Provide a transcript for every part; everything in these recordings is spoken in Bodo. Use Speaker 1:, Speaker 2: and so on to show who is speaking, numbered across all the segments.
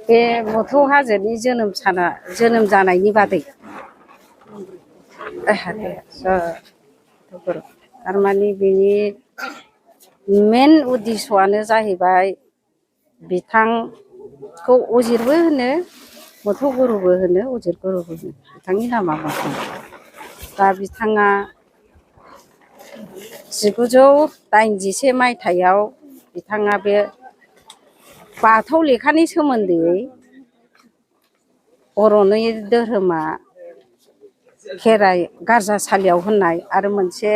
Speaker 1: बे मोथौ हाजोनि जोनोम जानायनि बादै थारमाने बेनि मेन उद्देश्यआनो जाहैबाय बिथांखौ अजिरबो होनो मोथौ गुरुबो होनो अजिर गुरुबो होनो बिथांनि नामा मोथौ। दा बिथाङा 1981 मायथाइयाव बिथाङा बे बाथौ लेखानि सोमोन्दै बर'नि धोरोमा खेराइ गारजासालियाव होननाय आरो मोनसे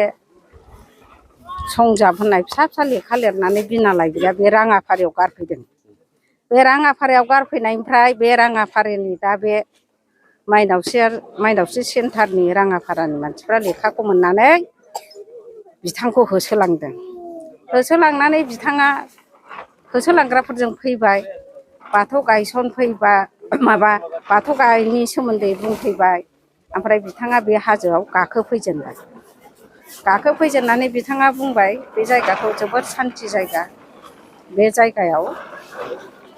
Speaker 1: संजाब होननाय फिसा फिसा लेखा लिरनानै बिना लायग्राया बे राङाफारियाव गारफैदों। बे राङाफारियाव गारफैनायनिफ्राय बे राङाफारिनि दा बे माइनावस्रि सेन्टारनि राङाफारानि मानसिफ्रा लेखाखौ मोननानै बिथांखौ होसोलांदों। होसोलांनानै बिथाङा होसोलांग्राफोरजों फैबाय बाथौ गायसनफैबा माबा बाथौ गायनि सोमोन्दै बुंफैबाय। ओमफ्राय बिथाङा बे हाजोआव गाखोफैजेनबाय। गाखोफैजेननानै बिथाङा बुंबाय बे जायगाखौ जोबोद सान्थि जायगा। बे जायगायाव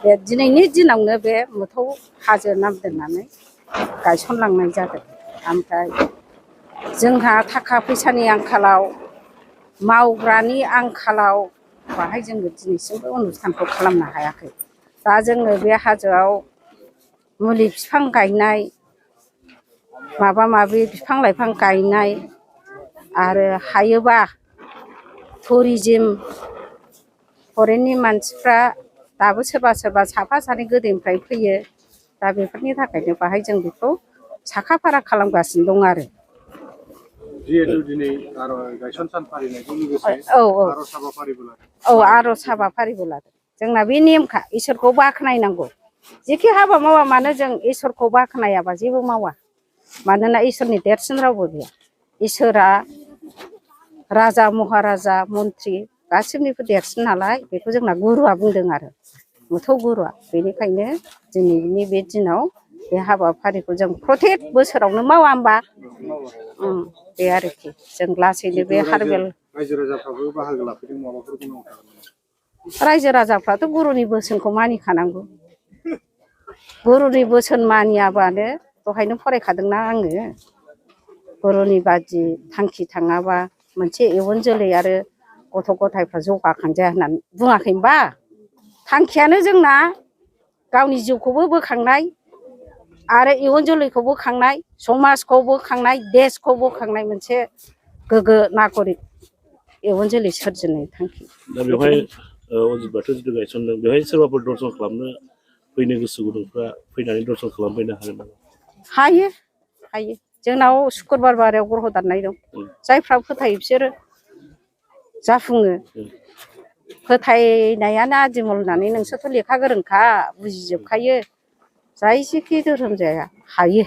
Speaker 1: बे दिनैनि दिनावनो बे मोथौ हाजो नाम दोननानै गायसनलांनाय जादों। ओमफ्राय जोंहा थाखा फैसानि आंखालाव मावग्रानि आंखालाव बाहाय जोङो दिनैसिमबो अनुस्थानखौ खालामनो हायाखै। दा जोङो बे हाजोआव मुलि बिफां गायनाय माबा माबि बिफां लाइफां गायनाय आरो हायोबा टुरिजिम फरेननि मानसिफ्रा दाबो सोरबा सोरबा साफा सानै गोदोनिफ्राय फैयो। दा बेफोरनि थाखायनो बाहाय जों बेखौ साखाफारा खालामगासिनो दं आरो।
Speaker 2: जिहेतु दिनै गायसन सान फालिनायजों लोगोसे आर'ज हाबाफारिबो लादों।
Speaker 1: आर'ज हाबाफारिबो लादों। जोंना बे नेमखा इसोरखौ बाख्नायनांगौ। जेखि हाबा मावा मानो जों इसोरखौ बाख्नायाबा जेबो मावा। मानोना इसोरनि देरसिन रावबो गैया। इसोरा राजा महाराजा मन्त्रि गासिबनिबो देरसिन नालाय बेखौ जोंना गुरुआ बुंदों आरो मोथौ गुरुआ। बेनिखायनो दिनैनि बे दिनाव बे हाबाफारिखौ जों प्रतेक बोसोरावनो मावा होमबा? बे आरोखि जों लासैनो बे हारबेल
Speaker 2: रायजो राजाफ्राबो बाहागो लाफैदों माबाफोर बुंनांगौ?
Speaker 1: रायजो राजाफ्राथ' गुरुनि बोसोनखौ मानिखानांगौ। गुरुनि बोसोन मानियाबानो दहायनो फरायखादोंना आङो गुरुनि बादि थांखि थाङाबा मोनसे इयुन जोलै आरो गथ' गथायफ्रा जौगाखांजाया होननानै बुङाखै होनबा? थांखियानो जोंना गावनि जिउखौबो बोखांनाय आरो इयुन जोलैखौ बोखांनाय समाजखौ बोखांनाय देशखौ बोखांनाय मोनसे गोग्गो नागरिक इयुन जोलै सोरजिनाय थांखि।
Speaker 3: दा बेवहाय अजित बाथौ जिथु गायसनदों बेवहाय सोरबाफोर दर्शन खालामनो फैनो गोसो गुदुंफ्रा फैनानै दर्शन खालामफैनो हागोन नामा?
Speaker 1: हायो हायो। जोंनाव सुक्रुबार बारायाव ग्रह दाननाय दं। जायफ्रा फोथायो बिसोरो जाफुङो। फोथायनायानो आदिमल होननानै नोंसोरथ' लेखा गोरोंखा बुजिजोबखायो। जाय जेखि धोरोम जाया हायो।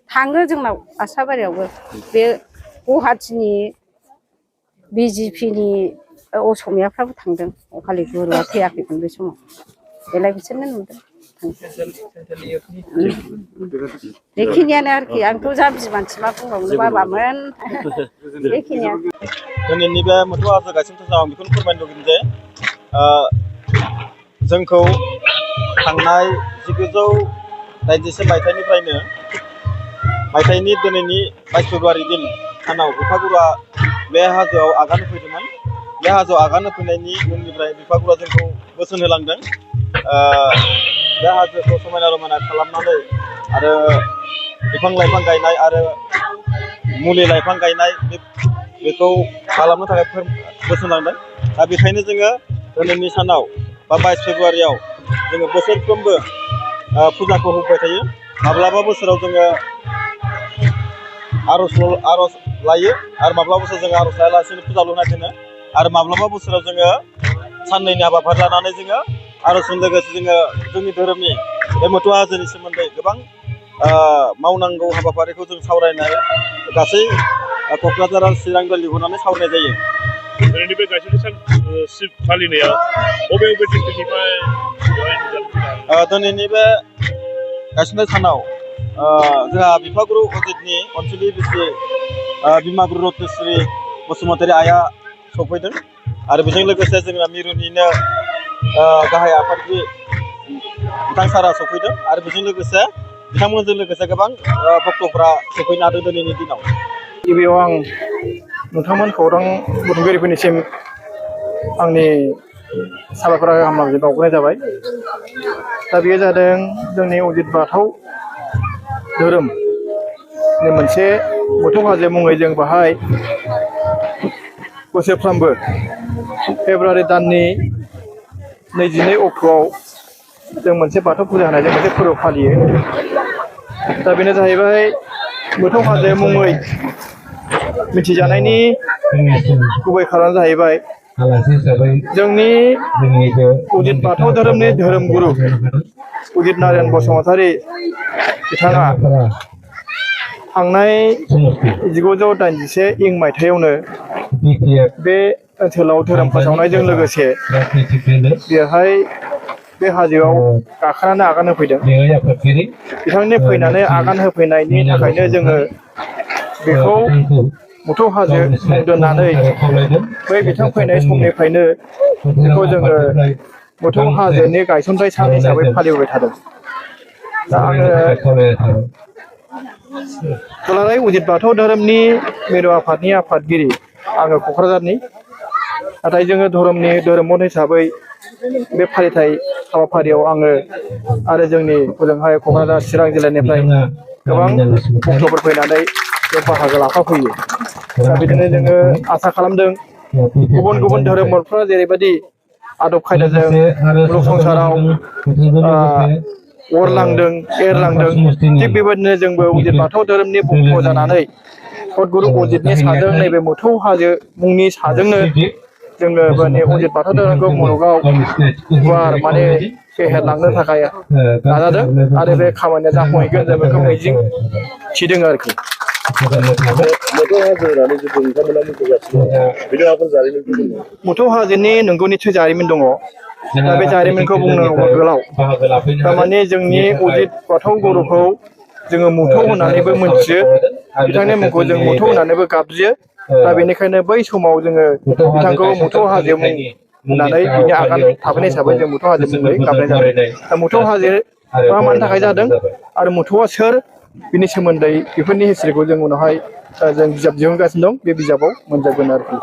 Speaker 1: थाङो जोंनाव आसाबारियावबो बे गुवाहाटिनि बिजेपिनि असमियाफ्राबो थांदों। अखालि गुरुआ फैयाखैमोन बे समाव बेलाय बिसोरनो नुदों। बेखिनियानो आरोखि आंथ' जाम्बि मानसि मा बुंबावनो बाबामोन। बेखिनियानो।
Speaker 4: दिनैनि बे मोथौ हाजो गायसनथाय आं बेखौनो फोरमायनो लुबैदों जे जोंखौ थांनाय 1981 मायथाइनि दिनैनि 22 फेब्रुवारि दिन सानाव बिफा गुरुआ बे हाजोआव आगान होफैदोंमोन। बे हाजोआव आगान होफैनायनि उननिफ्राय बिफा गुरुआ जोंखौ बोसोन होलांदों। बे हाजोखौ समायना रमायना खालामनानै आरो बिफां लाइफां गायनाय आरो मुलि लाइफां गायनाय बेखौ खालामनो थाखाय बोसोन लांदों। दा बेखायनो जोङो दिनैनि सानाव बा 22 फेब्रुवारियाव जोङो बोसोरफ्रोमबो फुजाखौ होबाय थायो। माब्लाबा बोसोराव जोङो आर'ज लायो आरो माब्लाबा बोसोराव जोङो आर'ज लायालासेनो फुजाल' होनाय दोनो आरो माब्लाबा बोसोराव जोङो साननैनि हाबाफारि लानानै जोङो आर'जजों लोगोसे जोङो जोंनि धोरोमनि बे मोथौ हाजोनि सोमोन्दै गोबां मावनांगौ हाबाफारिखौ जों सावरायनाय गासै क'क्राझार आरो चिरां लिंहरनानै सावरायनाय जायो।
Speaker 3: दिनैनि बे गायसनथाय सान फालिनायाव बबे डिस्ट्रिक्टनिफ्राय
Speaker 4: दिनैनि बे गायसनथाय सानाव जोंहा बिफा गुरु अजितनि अनसुलि बिसि बिमा गुरु रत्नेस्वरि बसुमतारी आइआ सफैदों आरो बेजों लोगोसे जोंना मिरुनिनो गाहाय आफादगिरि बिथां सारा सफैदों आरो बेजों लोगोसे बिथांमोनजों लोगोसे गोबां भक्तफ्रा सफैनो हादों दिनैनि दिनाव।
Speaker 5: गिबियाव आं नोंथांमोन खौरां बुथुमगिरिफोरनिसिम आंनि साबायखर हामलायनाय बावहरनाय जाबाय। दा बेयो जादों जोंनि अजित बाथौ धोरोमनि मोनसे बाथौ हाजो मुङै जों बाहाय बोसोरफ्रोमबो फेब्रुवारि दाननि 22 अक्ट'आव जों मोनसे बाथौ फुजा होनायजों मोनसे फोरबो फालियो। दा बेनो जाहैबाय बाथौ हाजो मुङै मिथिजानायनि गुबै खारना जाहैबाय जोंनि उदित बाथौ धोरोमनि धोरोमगुरु उदित नारायण बसुमतारी बिथाङा थांनाय 1981 इं मायथाइयावनो बे ओनसोलाव धोरोम फोसावनायजों लोगोसे बेवहाय बे हाजोआव गाखोनानै आगान होफैदों। बिथांनि फैनानै आगान होफैनायनि थाखायनो जोङो बेखौ बाथौ हाजो मुं दोननानै बै बिथां फैनाय समनिफ्रायनो बेखौ जोङो बाथौ हाजोनि गायसनथाय सान हिसाबै फालिबोबाय थादों। दा आङो दुलाराय उजित बाथौ धोरोमनि मिरु आफादनि आफादगिरि आङो क'क्राझारनि। नाथाय जोङो धोरोम हिसाबै बे फालिथाय हाबाफारियाव आङो आरो जोंनि ओजोंहाय क'क्राझार चिरां जिल्लानिफ्राय गोबां भक्तफोर फैनानै बे बाहागो लाफाफैयो। दा बिदिनो जोङो आसा खालामदों गुबुन गुबुन धोरोमफ्रा जेरैबायदि आदब खायदाजों मुलुग संसाराव अरलांदों एरलांदों थिग बेबायदिनो जोंबो उजित बाथौ धोरोमनि भक्त जानानै सदगुरु अजितनि साजों नैबे बाथौ हाजो मुंनि साजोंनो जोङो माने अजित बाथौ धोरोमखौ मुलुगाव गुवार माने फेहेरलांनो थाखाय नाजादों आरो बे खामानिया जाफुंहैगोन जों बेखौ मिजिं थिदों आरोखि। बाथौ हाजोनि नंगौ निस्सय जारिमिन दङ। दा बे जारिमिनखौ बुंनो गोलाव। थारमाने जोंनि अजित बाथौ गुरुखौ जोङो मुथौ होननानैबो मोनथियो। बिथांनि मुंखौ जों मुथौ होननानैबो गाबज्रियो। दा बेनिखायनो बै समाव जोङो बिथांखौ मुथौ हाजो मुं होननानै बिनि आगान थाबैनाय हिसाबै जों मुथौ हाजो मुङै गाबनाय जादों। दा मुथौ हाजो मानि थाखाय जादों आरो मुथौआ सोर बिनि सोमोन्दै बेफोरनि हिस्ट्रिखौ जों उनावहाय जों बिजाब दिहुनगासिनो दं। बे बिजाबाव मोनजोबगोन आरोखि।